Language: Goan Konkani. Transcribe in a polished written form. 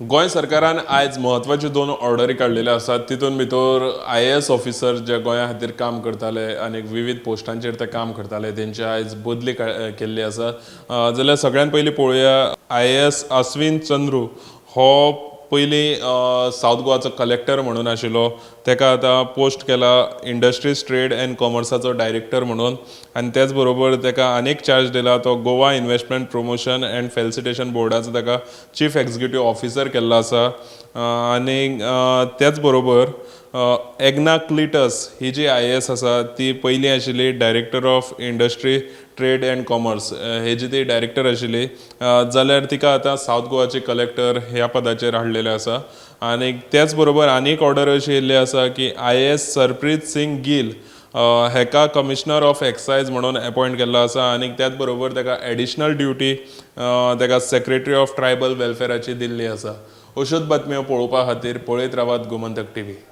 गोंय सरकारान आयज म्हत्वाच्यो दोन ऑर्डरी काडलेल्यो आसात. तितून भितर आयएएस ऑफिसर जे गोंया खातीर काम करताले आनी विवीध पोस्टांचेर ते काम करताले तेंची आयज बदली केल्ली आसा. जाल्यार सगळ्यान पयलीं पळोवया, आयएएस अश्विन चंद्रू हो पयलीं सावथ गोवाचो कलेक्टर म्हणून आशिल्लो. तेका आतां पोस्ट केला इंडस्ट्रीज ट्रेड अँड कॉमर्साचो डायरेक्टर म्हणून आनी तेच बरोबर तेका आनीक चार्ज दिला तो Goa investment promotion and facilitation बोर्डाचो ताका चीफ एक्झिक्युटीव ऑफिसर केल्लो आसा. आनी तेच बरोबर एग्ना क्लिटस ही जी आयएएस आसा, ती पयलीं आशिल्ली Director of Industry, Trade and Commerce हेजी ती डायरेक्टर आशिल्ली, जाल्यार तिका आतां सावथ गोवाची कलेक्टर ह्या पदाचेर हाडलेलें आसा. आनी तेच बरोबर आनीक ऑर्डर अशी येयल्ली आसा की आयएएस सरप्रीत सिंग गिल हेका कमिशनर ऑफ एक्सायज म्हणून एपॉयंट केल्लो आसा आनी त्याच बरोबर ताका एडिशनल ड्युटी ताका सेक्रेटरी ऑफ ट्रायबल वेलफेराची दिल्ली आसा. अश्योच बातम्यो पळोवपा खातीर पळयत रावात गोमंतक टीव्ही.